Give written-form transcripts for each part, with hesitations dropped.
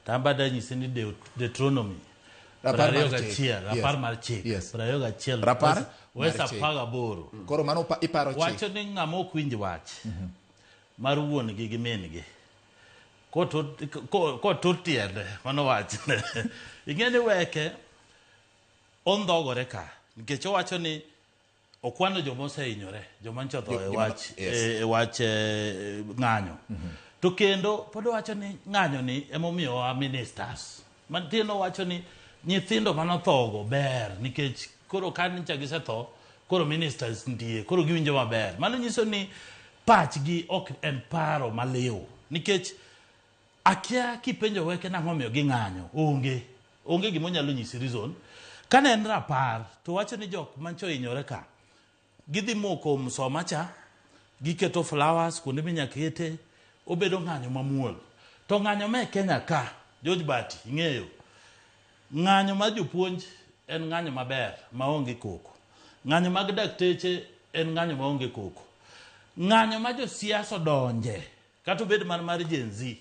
To an bada nyisi ni Deuteronomy Rapar prariyo mar chik. gachiel, Yes. rapar mar chik, 21, Rapar wes mar chik. 18. Koro mano iparo chik. Wacho ni ng'ama ok winj wach mar wuon gi gi min gi kotur tiende mano wachne. Ing'e ni weke ondhogore ka nikech owacho ni okwano joma osehinyore joma nyocha otho e wach e wach ng'anyo. To kendo pod owacho ni ng'anyo ni emomiyo wa ministers. Mantie owacho ni nyithindo manothogo ber nikech koro ka nyocha gisetho koro ministers nitie koro giwinjo maber. Mano nyiso ni pachgi ok en paro maliw nikech akia kipenjo weke nang'o omiyo ging'anyo onge onge gima onyalo nyisi reason. Kane en rapar to wacho ni jok mancho ohinyore ka gidhi moko msoma cha giketo flowers kuonde minya kete obedo ng'anyo mamuol. To ng'anyo ma e Kenya ka George Bati ing'eyo ng'anyo mar jopuonj en ng'anyo maber maonge koko. Ng'anyo mag dakteche en ng'anyo maonge koko. Ng'anyo ma josiasa odonje kata obed mana mar Gen Z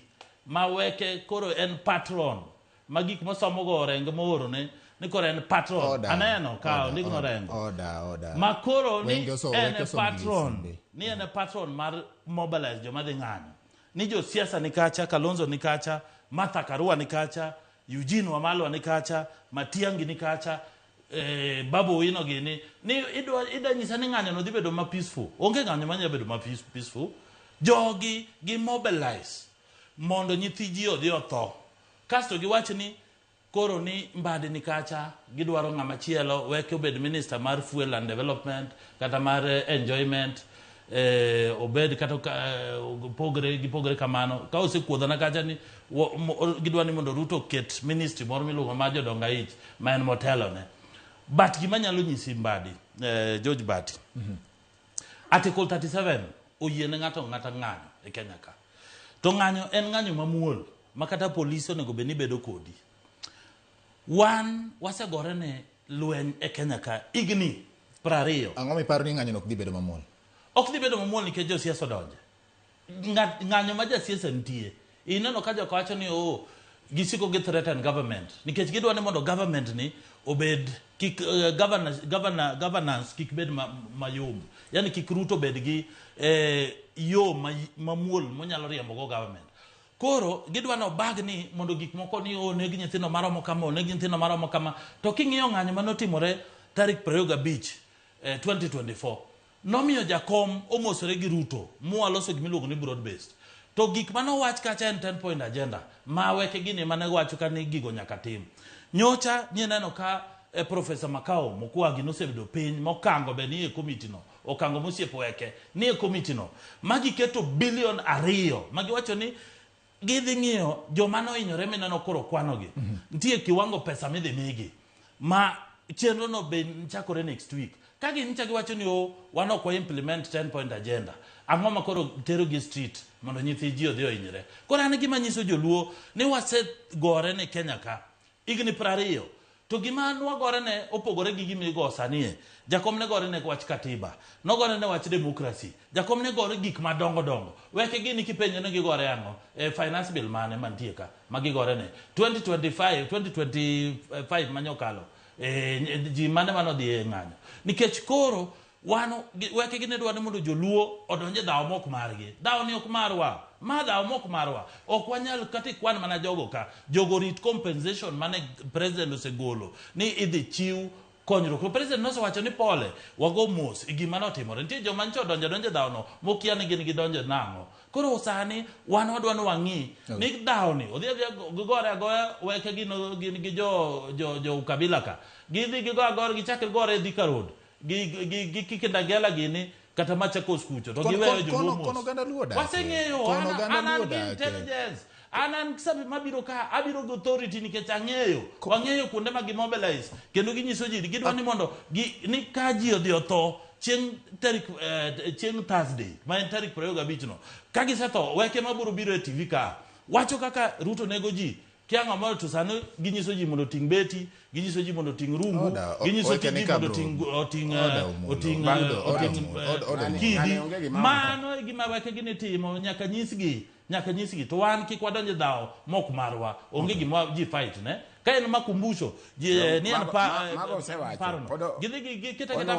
ma weke koro en patron ma gik mosomogo Orengo moorone ni koro en patron. Order, Aneno ka order, ondik order, Orengo. Order, order. Ma koro ni Wenge en weke e osomo gi patron simbe. ni en e patron mar mobilize joma dhi ng'anyo. Ni josiasa ni kacha, Kalonzo ni kacha, Martha Karua ni kacha, Eugene Wamalwa ni kacha, Matiang'i ni kacha, Babu Owino gini ni idwa idwa nyisa ni ng'anyo no dhi bedo ma peaceful. Onge ng'anyo manyalo bedo ma peaceful. Jogi gi mobilize mondo nyithi ji odhi otho. Kasto giwach ni koro ni Mbadi ni kacha gidwaro ng'ama chielo weke obed minister mar fuel and development kata mar enjoyment obed kata pogre gipogre kamano ka osekuodhona kacha ni gidwa ni mondo Ruto oket ministry moro miluongo mar jodong aich ma en motelone. But gima nyalo nyisi Mbadi, George Bati, Article 37 oyie ne ng'ato ang'ata ng'anyo e Kenya ka. To ng'anyo en ng'anyo mamuol ma kata polise onego bed ni bedo kodi. Wan wasegore ne lweny e Kenya ka higni 20. Ang'o miparo ni ng'anyo no ok dhi bedo mamuol? Ok dhi bedo mamuol nikech josiasa odonje. Ng'anyo ma jasiasa nitie. Ineno ka joka wacho ni oh, gisiko gi threaten government nikech gidwa ni mondo government ni obed kik governance kik bed mayom. Yani kik Ruto bed gi yo mamuol monyalo riembo go government. Koro gidwa ni obag ni mondo gik moko ni oneg nyithindo maromo kama, oneg nyithindo maromo kama. To king'iyo ng'anyo manotimore tarik 25 2024 nomiyo jakom omosore gi Ruto mwaloso gima iluongo ni broad based. To gik manowach kacha en 10 point agenda ma weke gini mane wacho ka ni gigo nyaka tim. Nyocha nyeneno ka Professor Makau Mukwagi nosebedo piny mokango be ni e committee no, okango mosiepo weke ni e committee no, ma giketo bilion 2 ma giwacho ni gidhi ng'iyo joma nohinyore mineno koro kwanogi. Nitie kiwango pesa midhi migi ma chenro no be chakore next week. Ka gin cha giwacho ni oh, wan ok wa implement 10 point agenda. Ang'o ma koro tero gi street mondo nyithi ji odhi ohinyre. Koro an gima nyiso joluo ni wasegore ne Kenya ka higni 20 to gima nwagore ne opogore gi gima igo sani e. Jakom ne gore ne wach katiba, nogore ne wach democracy, jakom ne gore gik madongo dongo. Weke gini kipenjo ni gigore ang'o? Finance bill mane mantie ka ma gigore ne? 2025 manyokalo ji mane manodhi e ng'anyo. Nikech koro wan weke gini dwa ni mondo joluo odonje dhawo mok margi. Dhawo ni ok marwa. Ma dhawo mok marwa. Ok wanyal kata ikwan mana jogo ka. Jogo rit compensation mane president osegolo ni idhi chiw konyruok. To president nosewacho ni pole wago mos e gima notimore. Nitie joma nyocha odonjo adonja e dhawo no mokia ni gin gidonjo nang'o. Koro sani wan wadwa ni wang'i ni dhawo ni odhi adhiya gigore agoya weke gin gi jo ukabila ka. Gidhi gigo agora gichak gigore e Thika Road. Gi Kikindagela gini kata Machakos kucho to giweyo joluo mos. Kono oganda Luo odakie. Waseng'eyo, Kono oganda an an Luo gi odakie. intelligence. An an sabi mabiro ka abiro gi authority nikech ang'eyo. Wang'eyo kuonde ma gimobilize kendo ginyiso ji gidwa ni mondo ni ka ji odhi otho chieng' tarik chieng' Thursday ma en tarik 25 no. Ka gisetho weke mabiro biro e TV ka wacho kaka Ruto nego ji. Kia ng'ama to sani ginyiso ji mondo oting' beti, ginyiso ji mondo oting' rungu, ginyiso ji mondo oting' oting' oting' kidi. Mano e gima weke gini timo nyaka nyisgi. Nyaka nyisgi to wan kik wadonj e dhawo mok marwa. Onge gima ji fight ne. Ka en makumbusho, ji, ni en Mago- pa, mago osewacho. parono. Pod Gidhi gi kete ono- keta